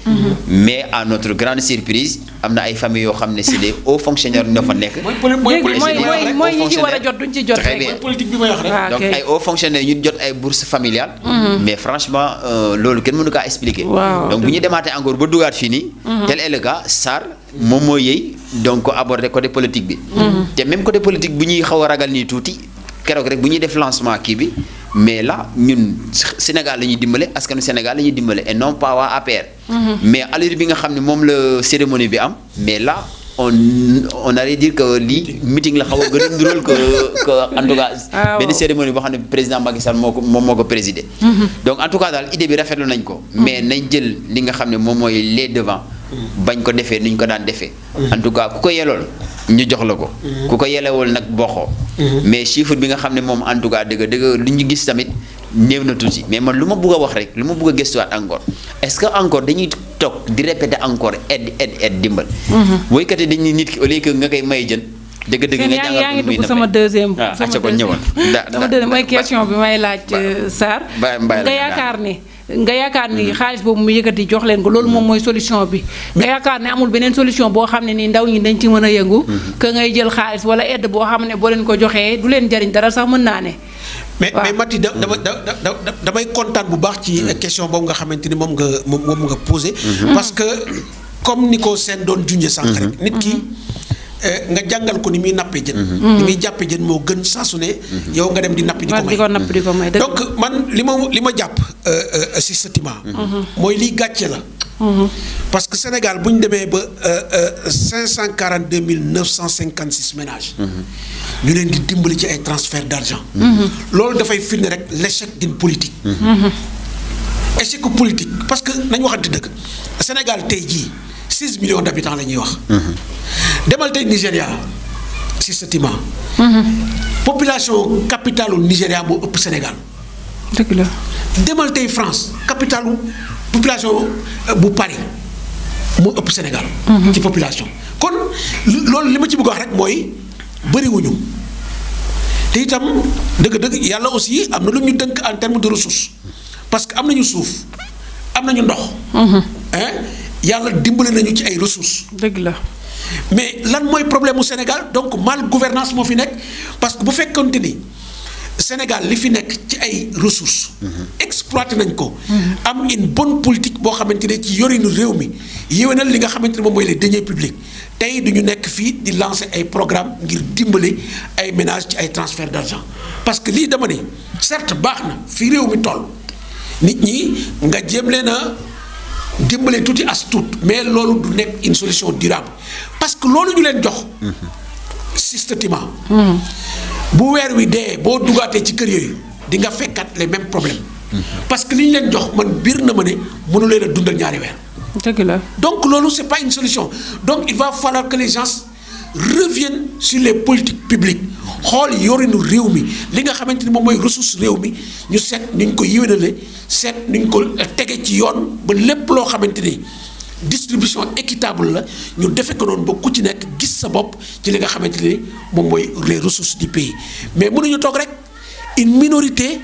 S2: mais à notre grande surprise am na ay familles yoo xam ne c'est des hauts fonctionnaires ñoo fa nekk.
S1: mooy ñi ci war a jot duñ ci jot rek.
S3: mooy politique bi may wax rek.
S2: donc ay hauts fonctionnaires ñu jot ay bourses familiales. mais franchement loolu kenn mënu kaa expliquer. donc bu ñu demaatee encore ba dugaat fii nii. tel est le cas Sarr moom moo yëy donc aborder côté politique bi. te même côté politique bu ñuy xaw a ragal nii tuuti keroog rek bu ñuy def lancement kii bi. mais là ñun Sénégal la ñuy dimbale askanu Sénégal la ñuy dimbale et non pas waa APR. mais allure bi nga xam ne moom la cérémonie bi am mais là on allait dire que lii meeting la xaw a gën a ndural que en tout cas. benn cérémonie boo xam ne président Macky Sall moom moo ko présidé. donc en tout cas daal idée bi rafetlu nañ ko. mais nañ jël li nga xam ne moom mooy les devants. bañ ko defee ni ñu ko daan defee. en tout cas ku ko yelool ñu jox la ko. ku ko yelewul nag bokkoo. mais chiffre bi nga xam ne moom en tout cas dëgg lu ñu gis tamit néew na tuuti mais man lu ma bëgg a wax rek lu ma bëgg a gëstuwaat encore est-ce que encore dañuy toog di répéter encore aide dimbal. woykat yi dañuy nit ki au lieu que nga koy may jën. dëgg-dëgg nga jàngal
S1: yaa ngi dugg sama deuxième.
S2: kon ñëwoon.
S1: sama deuxième mooy question bi may laaj Sarr. nga yaakaar ni xaalis boobu mu yëkkati jox leen ko loolu moom mooy solution bi. nga yaakaar ne amul beneen solution boo xam ne nii ndaw ñi dañ ci mën a yëngu. que ngay jël xaalis wala aide boo xam ne boo leen ko joxee du leen jariñ dara sax mën naa ne.
S3: mais Mati damay kontaan bu baax ci question boobu nga xamante ni moom nga posé. parce que comme ni ko seen doon junjee sànq rek. nit ki nga jàngal ko ni muy nappee jën. ni muy jàppee jën moo gën saa su ne. yow nga dem di nappi di ko may donc man li ma jàpp si sa tima mooy liy gàcce la. parce que Sénégal bu ñu demee ba 542 956 ménages. ñu leen di dimbali ci ay transfert d'argent. loolu dafay firnde rek l'échec d'une politique. échec politique parce que nañ waxante dëgg Sénégal tey jii 6 millions d'habitants la ñuy wax. demal tey Nigéria si sa tima population capitalu Nigéria moo ëpp Sénégal.
S1: dëgg la.
S3: demal tey France capitalu population bu Paris moo ëpp Sénégal. ci population kon loolu li ma ci bëgg wax rek mooy bëriwuñu te itam dëgg-dëgg yàlla aussi am na lu ñu dënk en termes de ressources parce que am nañu suuf am nañu ndox. yàlla dimbale nañu ci ay ressources.
S1: dëgg la.
S3: mais lan mooy problème mu Sénégal donc mal gouvernance moo fi nekk parce que bu fekkonte ni Sénégal li fi nekk ci ay ressources. exploité nañ ko. am une bonne politique boo xamante ne ci yorinu réew mi yéwénal li nga xamante ne moom mooy les deniers publics tey du ñu nekk fii di lancer ay programme ngir dimbali ay ménages ci ay transfert d'argent parce que lii dama ne certes baax na fi réew mi toll nit ñi nga jéem leen a dimbale tuuti as tuut mais loolu du nekk une solution durable parce que loolu ñu leen jox. systématiquement. bu weer wi dee boo dugaatee ci kër yooyu di nga fekkat les mêmes problèmes. parce que li ñu leen jox man biir na ma ne mënu leen a dundal ñaari weer.
S1: dëgg la.
S3: donc loolu c'est pas une solution donc il va falloir que les gens reviennent sur les politiques publiques xool yorinu réew mi li nga xamante ni moom mooy ressource réew mi ñu seet ni ñu ko yéwénale seet ni ñu ko tege ci yoon ba lépp loo xamante ni distribution équitable la ñu defe ko noonu ba ku ci nekk gis sa bopp ci li nga xamante ni moom mooy les ressources du pays mais mënuñu toog rek une minorité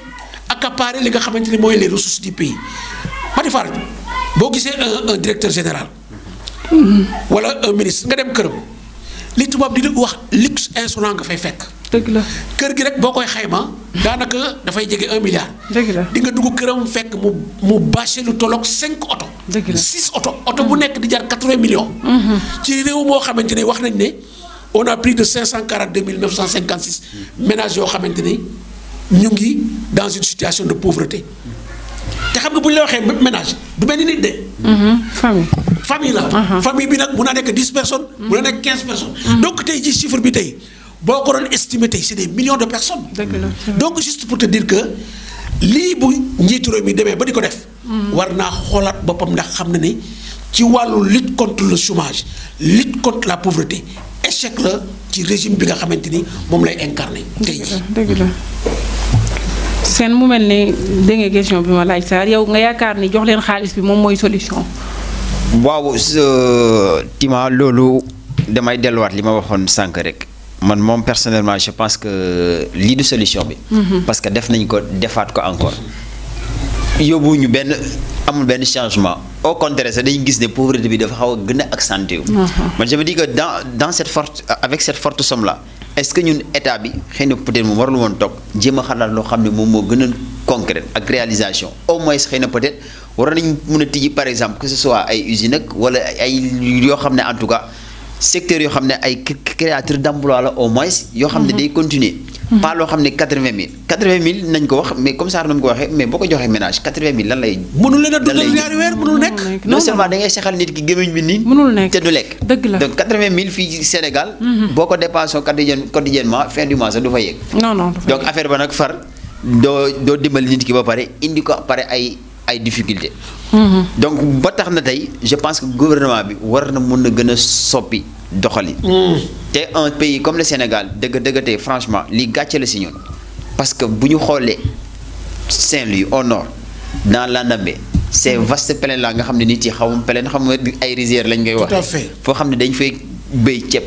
S3: accaparer li nga xamante ni mooy les ressources du pays Madi Fall boo gisee un directeur général wala un ministre nga dem këram li tubaab di wax luxe insolent nga fay fekk.
S1: dëgg la
S3: kër gi rek boo koy xayma daanaka dafay jege 1 milliard.
S1: dëgg la
S3: di nga dugg këram fekk mu bâché lu tolloog 5 oto.
S1: dëgg la
S3: 6 oto bu nekk di jar 80 millions. ci réew moo xamante ne wax nañ ne on a plus de 542 956 ménages yoo xamante ne ñu ngi dans une situation de pauvreté. te xam nga bu ñu la waxee ménage du benn nit de. famille la. famille bi nag mun na nekk 10 personnes. mun na nekk 15 personnes. donc tey ji chiffre bi tey boo ko doon estimé tey c'est des millions de personnes. donc juste pour te dire que lii bu njiitu réew mi demee ba di ko def. war naa xoolaat boppam ndax xam na ne ci wàllu lutte contre le chômage lutte contre la pauvreté échec la ci régime bi nga xamante ni moom lay incarné. tey jii
S1: dëgg la. seen mu mel ni dégg nga question bi ma laaj Sarr yow nga yaakaar ni jox leen xaalis bi moom mooy solution.
S2: waaw Tima loolu damay delluwaat li ma waxoon sànq rek man moom personnellement je pense que lii du solution bi. parce que def nañ ko defaat ko encore yóbbu ñu amul benn changement au contraire sax dañu gis ne pauvreté bi dafa xaw a gën a accentué wu. man je me dis que dans cette avec cette forte somme là. est-ce que ñun état bi xëy na peut-être moom warul woon toog jéem a xalaat loo xam ne moom moo gën a concret ak réalisation au moins xëy na peut-être waroon nañu mën a tijji par exemple que ce soit ay usines ak wala ay yoo xam ne en tout cas secteurs yoo xam ne ay créateurs d'emploi la au moins yoo xam ne day continuer. pas loo xam ne 80 000 nañ ko wax mais comme ça na mu ko waxee mais boo ko joxee ménage 80 000 lan lay.
S3: mënul leen a dundal ñaari weer mënul nekk.
S2: non seulement da ngay sexal nit ki gémmiñ bi nii.
S1: mënul nekk
S2: te du lekk.
S1: dëgg la
S2: donc 80 000 fii ci Sénégal. boo ko dépensé quotidiennement fin du mois sax du fa yegg.
S1: non
S2: donc affaire ba nag far doo dimbali nit ki ba pare indi ko pare ay difficultés. donc ba tax na tey je pense que gouvernement bi war na mën a gën a soppi doxali. te un pays comme le Sénégal dëgg tey franchement li gàcce la si ñun parce que bu ñu xoolee Saint-Louis au nord dans l'Andambé c'est vaste plaine la nga xam ne nit yi xam ay rizières lañ koy wax.
S3: tout à fait
S2: foo xam ne dañ fay béy ceeb.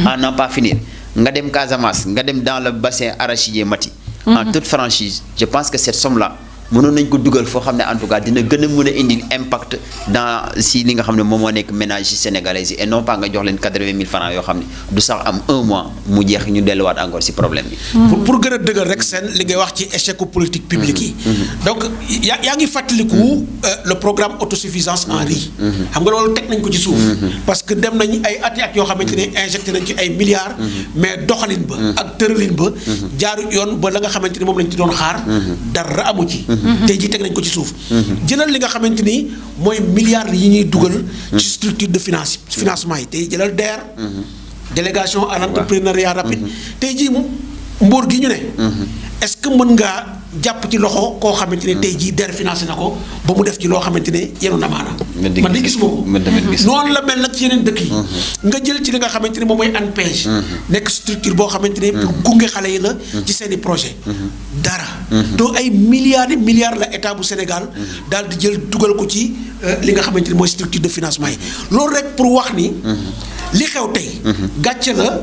S2: à n'en pas finir nga dem Casamance nga dem dans le bassin arachidier Mati. en toute franchise je pense que cette somme là. mënoon nañ ko dugal foo xam ne en tout cas dina gën a mën a indi impact dans si li nga xam ne moom moo nekk ménage sénégalais yi et non pas nga jox leen 80 000 francs yoo xam ne du sax am un mois mu jeex ñu delluwaat encore si problème bi.
S3: pour gën a dëggal rek seen li ngay wax ci échec politique publique yi. donc yaa ngi fàttaliku le programme autosuffisance en riz. xam nga loolu teg nañ ko ci suuf. parce que dem nañ ay at yoo xamante ne injecté nañ ci ay milliards. mais doxalin ba. ak tëralin ba. jaaru yoon ba la nga xamante ni moom lañ ci doon xaar. dara amu ci. tey jii teg nañ ko ci suuf. jëlal li nga xamante ni mooy milliards yi ñuy dugal. ci structure de financement yi tey jëlal DER. délégation à l'entrepreneuriat rapide. tey jii mboor gi ñu ne. est-ce que mën ngaa jàpp ci loxo koo xamante ne tey jii DER financé na ko ba mu def ci loo xamante ne yenu na maanaam. man de gisuma ko. noonu la mel nag ci yeneen dëkk yi. nga jël ci li nga xamante ne moom mooy ANPEJ. nekk structure boo xamante ne pour gunge xale yi la. ci seeni projet dara. doo ay milliards la état bu Sénégal daal di jël dugal ko ci li nga xamante ne mooy structure de financement yi loolu rek pour wax ni. li xew tey. gàcce la.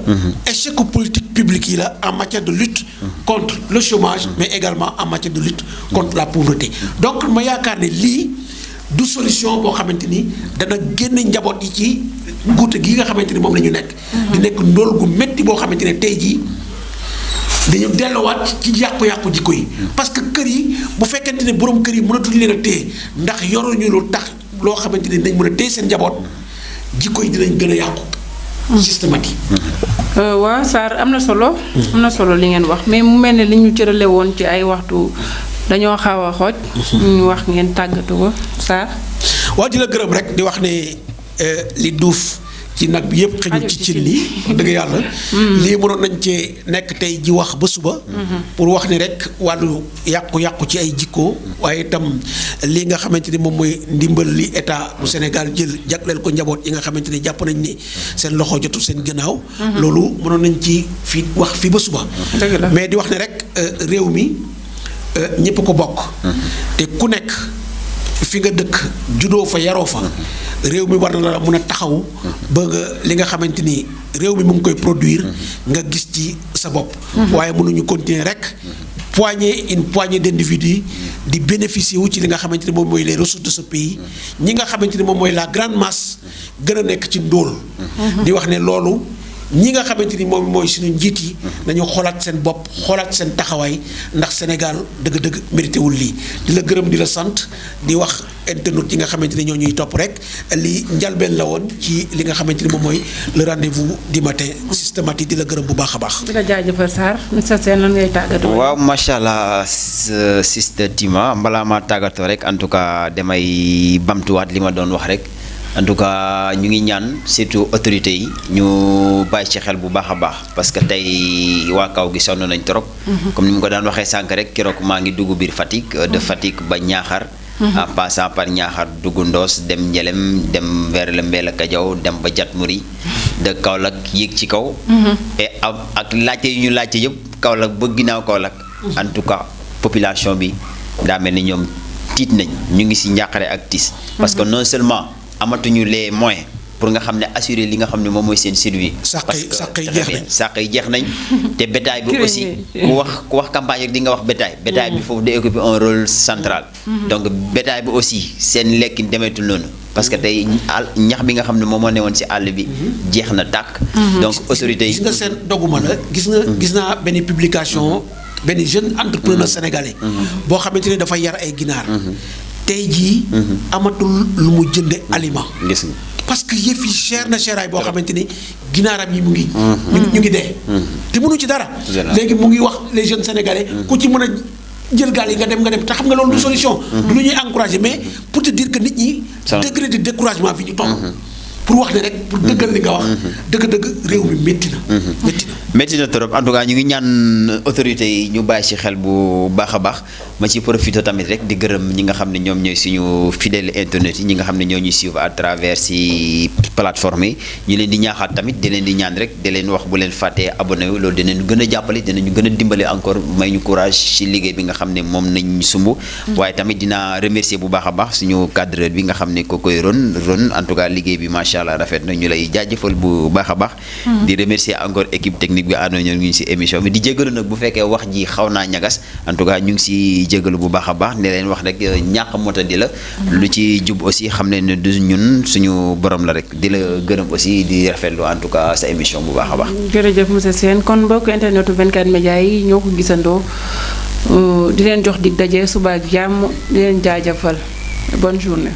S3: échec politique publique yi la en matière de lutte contre le chômage mais également en matière de lutte contre la pauvreté donc ma yaakaar ne lii du solution boo xamante ni dana génne njaboot yi ci guute gi nga xamante ni moom la ñu nekk. di nekk ndóol gu métti boo xamante ne tey jii dañu delluwaat ci yàqu-yàqu jikko yi. parce que kër yi bu fekkente ne borom kër yi mënatuñ leen a téye ndax yoruñu lu tax loo xamante ni dañ mën a téye seen njaboot jikko yi dinañ gën a yàqu. systématique.
S1: waaw Sarr am na solo. am na solo li ngeen wax mais mu mel ne li ñu cërale woon ci ay waxtu dañoo xaw a xooj. ñu wax ngeen tàggatu ko Sarr.
S3: waaw di la gërëm rek di wax ne li duuf ci nag bi yëpp xëñu ci cin li dëgg yàlla. lii mënoon nañ cee nekk tey ji wax ba suba. pour wax ni rek wàllu yàqu-yàqu ci ay jikko. waaye itam lii nga xamante ni moom mooy ndimbal li état bu Sénégal jël jagleel ko njaboot yi nga xamante ni jàpp nañ ni seen loxo jotul seen gannaaw. loolu mënoon nañ ci fi wax fi ba suba. mais di wax ne rek réew mi ñëpp ko bokk. te ku nekk fi nga dëkk juddoo fa yaroo fa. réew mi war na la mun a taxaw ba nga li nga xamante ni réew mi mu ngi koy produire nga gis ci sa bopp. waaye mënuñu continuer rek une poignée d'individus di bénéficier wu ci li nga xamante ni moom mooy les ressources de ce pays ñi nga xamante ni moom mooy la grande masse gën a nekk ci ndóol. di wax ne loolu ñi nga xamante ni moom mooy suñu njiit yi nañu xoolaat seen bopp xoolaat seen taxawaay ndax Sénégal dëgg-dëgg mérité wul lii di la gërëm di la sant di wax internet yi nga xamante ni ñoo ñuy topp rek li njalbeen la woon ci li nga xamante ni moom mooy le rendez-vous du matin systématique di la gërëm bu baax a baax.
S1: di la jaajëfal Sarr monsieur Sène lan ngay tàggatoo.
S2: waaw macha allah Sister Tima balaa maa tàggatoo rek en tout cas damay bamtuwaat li ma doon wax rek. en tout cas ñu ngi ñaan surtout autorités yi ñu bàyyi ci xel bu baax a baax parce que tey waa kaw gi sonn nañ trop. comme ni mu ko daan waxee sànq rek keroog maa ngi dugg biir Fatick. de Fatick ba Ñaaxar. en passant par Ñaaxar dugg Ndoos dem Njelem dem vers le Mbella Kajaw dem ba Jatmuri de Kaolack yéeg ci kaw. et ak laajte yu ñu laajte yëpp Kaolack ba ginnaaw Kaolack. en tout cas population bi daa mel ni ñoom tiit nañ ñu ngi si njàqare ak tiis. parce que non seulement. amatuñu les moyens pour nga xam ne assurer li nga xam ne moom mooy seen survie.
S3: sàq yi jeex nañ te bétail bi aussi ku wax campagne rek di nga wax bétail bi foofu day occuper un rôle central. donc bétail bi aussi seen lekkin demeetul noonu parce que tey ñax bi nga xam ne moom moo newoon ci àll bi jeex na tàkk. donc autorités yi gis nga seen doguma la gis naa benn publication benn jeune entrepreneur sénégalais. boo xamante ne dafa yar ay ginaar. tey jii amatul lu mu jënde aliment parce que yëf yi cher na cheraay boo xamante ni ginaaram yi mu ngi ñu ngi dee te mënu ci dara léegi mu ngi wax les jeunes sénégalais ku ci mën a jël gaal yi nga dem te xam nga loolu du solution du lu ñuy encourager mais pour te dire que nit ñi degré de découragement fi ñu toll pour wax ne rek pour dëggal li nga wax dëgg-dëgg réew mi métti na
S2: trop en tout cas ñu ngi ñaan autorités yi ñu bàyyi ci xel bu baax a baax ma ci profité tamit rek di gërëm ñi nga xam ne ñoom ñooy suñu fidèle internet yi ñi nga xam ne ñoo ñuy suivre à travers ci plateforme yi ñu leen di ñaaxaat tamit di leen di ñaan rek di leen wax bu leen fàttee abonné wu loolu dinañu gën a jàppale dinañu gën a dimbale encore may ñu courage ci liggéey bi nga xam ne moom nañ sumb waaye tamit dinaa remercier bu baax a baax suñu cadreur bi nga xam ne ko koy ron en tout cas liggéey bi macha allah rafet na ñu lay jaajëfal bu baax a baax di remercier encore équipe technique bi àndoon ñu ngi ci émission bi di jégalu nag bu fekkee wax ji xaw naa ñagas en tout cas ñu ngi ci jégalu bu baax a baax ne leen wax rek ñàkk mota di la lu ci jub aussi xam ne du ñun suñu borom la rek di la gërëm aussi di rafetlu en tout cas sa émission bu baax a baax.
S1: jërëjëf monsieur Sène kon mbokk internetu 24 médias yi ñoo ko gisandoo di leen jox dig daje suba ak jàmm di leen jaajëfal bonne journée.